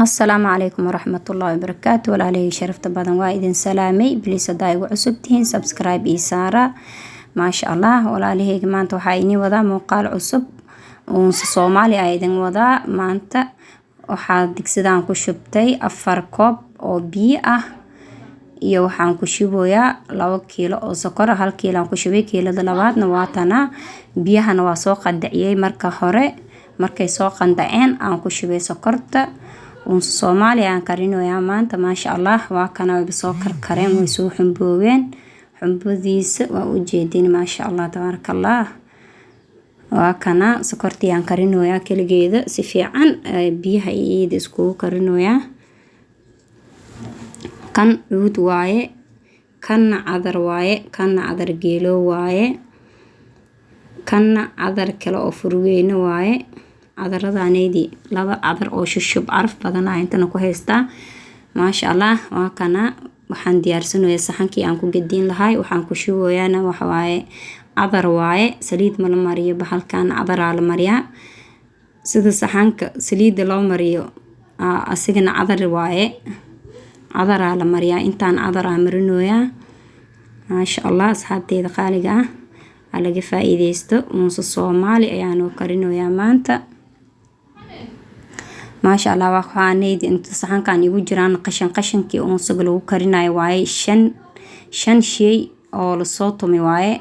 Asalaamu calaykum waraxmatullaahi wabarakaatu. Walaalahey sharafta badan, waa idin salaamay. Please, hadaa igu cusub tihiin, subscribe ii saara. Maasha Allah, walaalaheyga, maanta waxaa idin wadaa muuqaal cusub. Uunsi Soomaali aa idin wadaa maanta. Waxaa digsidaan ku shubtay 4 koob oo biyo ah iyo waxaan ku shubayaa 2 kiilo oo sokor ah. 1 kiilaan ku shubay, kiilada labaadna waa tanaa. Biyahana waa soo qandaciyey marka hore. Markay soo qandaceen aan ku shubay sokorta. Uunsi Soomaali aan karinoyaa maanta. Maasha Allah, waa kana, wayba soo karkareen, way soo xumboobeen. Xumbadiisa waa ujeedin. Maasha Allah, tabaaraka Allah. Waa kana, sokortii aan karinoyaa keligeeda. Si fiican biyaha iyada iskugu karinoyaa. Kan cuud waaye, kanna cadar waaye, kanna cadar geelo waaye, kanna cadar kale oo furweyne waaye. Cadaradaneydii, laba cadar oo shushub caraf badan ah intana ku haystaa. Maasha Allah, waa kana. Waxaan diyaarsanayaa saxankii aan ku gediin lahay. Waxaan ku shubayaana waxa waaye cadar waaye. Saliid ma la mariyo bahalkan, cadaraa la mariyaa. Sida saxanka saliidda loo mariyo, asigana cadar waaye, cadaraa la mariyaa. Intaan cadaraa marinoyaa. Maasha Allah, asxaabteyda qaaliga ah, ha laga faa-iideysto. Uunsi Soomaali ayaanoo karinoyaa maanta. Maasha Allah, waxaaneydi inta saxankan igu jiraan qashin, qashinkii uunsiga lagu karinayo waaye. Shan shay oo lasoo tumay waaye.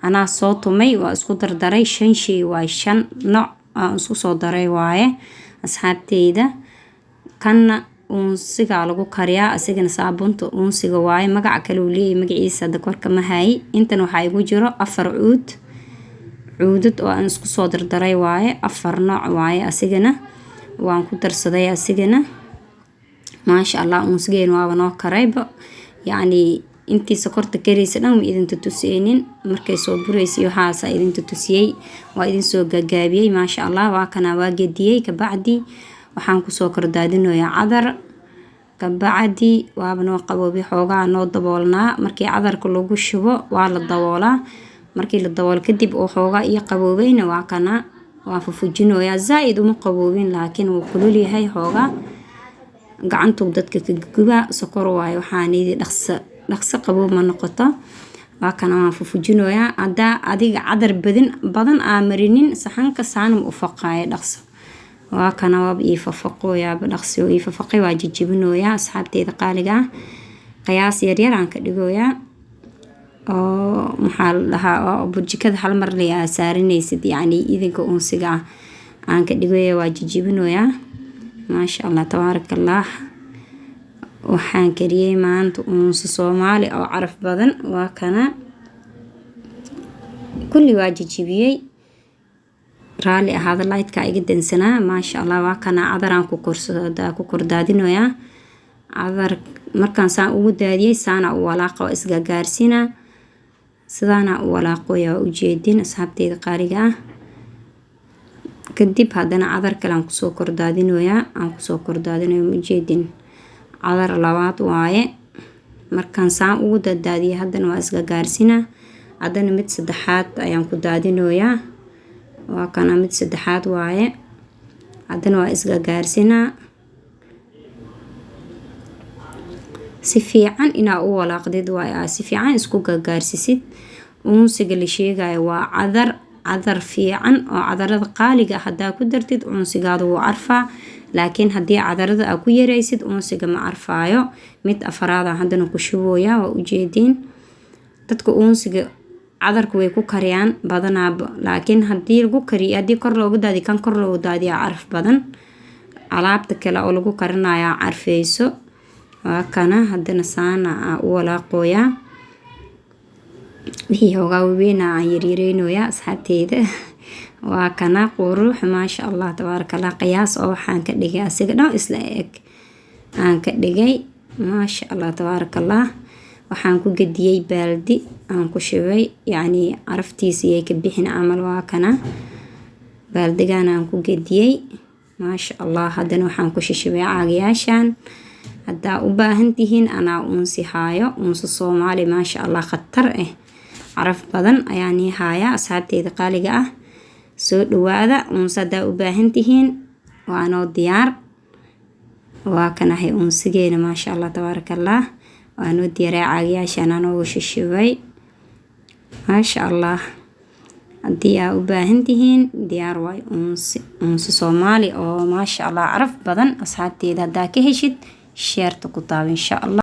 Anaa soo tumay, waa isku dardaray. Shan shay waaye, shan nooc aan isku soo daray waaye, asxaabteyda. Kanna uunsigaa lagu kariyaa, asigana saabunta uunsiga waaye. Magaca kale uu leeyahay, magaciisa hadda korka ma hayi. Intan waxaa igu jiro afar cuud, cuudad oo aan isku soo dardaray waaye. Afar nooc waaye, asigana waan ku darsaday asigana. Maasha Allah, uunsigeen waaba noo karayba. Yacni intii sokorta karaysa dhan ma idin tutuseynin. Markay soo buraysa iyo waxaasa idin tutusiyey, waa idin soo gagaabiyey. Maasha Allah, waa kana, waa gediyey. Kabacdi waxaan kusoo kordaadinayaa cadar. Kabacdi waaba noo qaboobay, xoogaa noo daboolnaa. Markii cadarka lagu shubo waa la daboolaa. Markii la daboolo kadib oo xoogaa ii qaboobayna, waa kana, waa fufujinoyaa. Zaa-id uma qaboobin, laakiin wuu kulul yahay xoogaa, gacantuu dadka ka gubaa. Sokor waayo, waxaanidi dhaqso dhaqso qaboob ma noqoto. Waa kana, waan fufujinoyaa. Haddaa adiga cadar badin badan aa marinin saxanka, saana ma u faqaayo dhaqso. Waa kana, waaba ii fafaqooyaaba, dhaqsi oo ii fafaqay. Waa jijibinoyaa, asxaabteyda qaaliga ah. Qiyaas yaryar aan ka dhigoyaa oo maxaa la dhahaa, oo burjikada hal mar le aa saaranaysid, yacni idinka uunsiga ah aan ka dhigoyaa. Waa jijibinoyaa. Maasha Allah, tabaaraka Allah. Waxaan kariyey maanta uunsi Soomaali oo caraf badan. Waa kana, kulli waa jijibiyey. Raalli ahaada, lightka iga dansanaa. Maasha Allah, waa kana, cadaraan ku kordaadinoyaa. Cadar markaan saan ugu daadiyey, saana u walaaqa, waa isgagaarsinaa. Sidaana u walaaqoya, waa ujeedin, asxaabteyda qaaliga ah. Kadib haddana cadar kale aan kusoo kordaadinoyaa, aan kusoo kordaadinayo. Ma ujeedin? Cadar labaad waaye. Markaan saan ugu daadaadiyay, haddana waa isgagaarsinaa. Haddana mid saddexaad ayaan ku daadinoyaa. Waa kana, mid saddexaad waaye. Haddana waa isgagaarsinaa. Si fiican inaa u walaaqdid waaye, aa si fiican isku gagaarsisid. Uunsiga la sheegayo waa cadar, cadar fiican oo cadarada qaaliga ah haddaa ku dartid, uunsigaada wuu carfaa. Laakiin haddii cadarada aa ku yaraysid, uunsiga ma carfaayo. Mid afaraada haddana ku shubooyaa, waa ujeediin. Dadka uunsiga cadarka way ku kariyaan badanaaba, laakiin haddii lagu kariyo, haddii kor loogu daadiyo, kan kor loogu daadiyaa caraf badan. Alaabta kale oo lagu karinayaa carfeyso. Waa kana, haddana saana aa u walaaqooyaa. Wixii hoogaa waaweyna aan yaryareynoyaa, asxaabteyda. Waa kana, qurux. Maasha Allah, tabaaraka Allah. Qiyaas oo waxaan ka dhigay asiga dhan isla eg aan ka dhigay. Maasha Allah, tabaaraka Allah. Waxaan ku gediyey baaldi aan ku shubay, yacni caraftiisa yay ka bixin camal. Waa kana, baaldigan aan ku gediyey. Maasha Allah, haddana waxaan ku shishubay caagayaashan. Haddaa u baahan tihiin, anaa uunsi haayo, uunsi Soomaali, maasha Allah, khatar ah, caraf badan ayaan ii haayaa. Asxaabteyda qaaliga ah, soo dhawaada. Uunsi haddaa u baahan tihiin, waa noo diyaar. Waa kanahay uunsigeena, maasha Allah, tabaaraka Allah. Waa noo diyaariya, caagayaashaan anoogu shishibay, maasha Allah. Haddii aa u baahan tihiin, diyaar waay uunsi, uunsi Soomaali oo maasha Allah caraf badan. Asxaabteeda, haddaa ka heshid, share-ta ku taaba, insha Allah.